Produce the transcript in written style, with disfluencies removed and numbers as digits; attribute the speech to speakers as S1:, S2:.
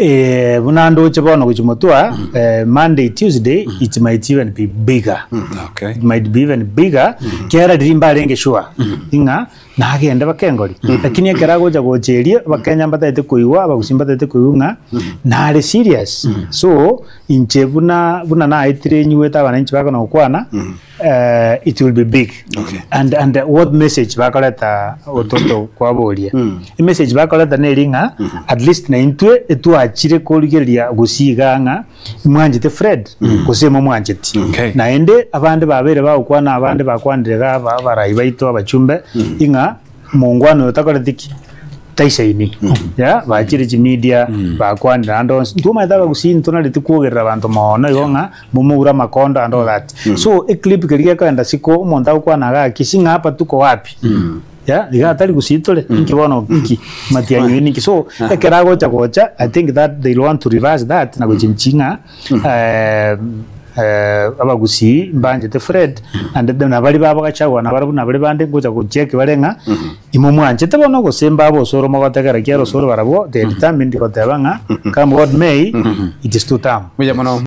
S1: Eh, buna ndoche bono gochia motwa, eh, Monday, Tuesday, it might even be bigger.
S2: Okay.
S1: It might be even bigger. Kera riria mbarenge sure ng'a nagende bakengori. Lakini ekero agocha gocha erio, abakenya mbatagete koigwa, abagusii mbatagete koigwa ng'a nare serious. So, inche buna buna naetire nyigwete abananchi bakona gokwana, eh, it will be big.
S2: Okay.
S1: And, and what message bakoreta ototo kwaboria. Emessage bakoreta neri ng'a at least na intwe etwachire korigereria gusii igaa ng'a imwanchete Fred gose imomwancheti.
S2: Okay.
S1: Naende abande babeire bagokwana abande bakwanire iga aba- abarai baito abachumbe ing'a mongwana oyo takoreti ki? Taisaini. Yeah, bachire chimedia bakwanire ande onsi. Intwe omanyete abagusii ntonareti kwogerera abanto mono igo ng'a momoure amakondo and all that. So eclip keria gekoenda siko omonto agokwana iga gaki sing'a hapa tuko wapi? Yeah, iga atari gusii tore, inki bono ki matiang'i oyo ninki? So ekero agocha gocha I think that they want to reverse that na gochenchia ng'a abagusii mbanchete Fred and then na baria babo Gachagua na barabwo na baria bande ngocha gocheck bare ng'a imomwanchete bono gose mbabe osoro mogotegera ekiagera osoro barabwo they are determined goteba ng'a come what may it is two term.
S2: Mbuya mono.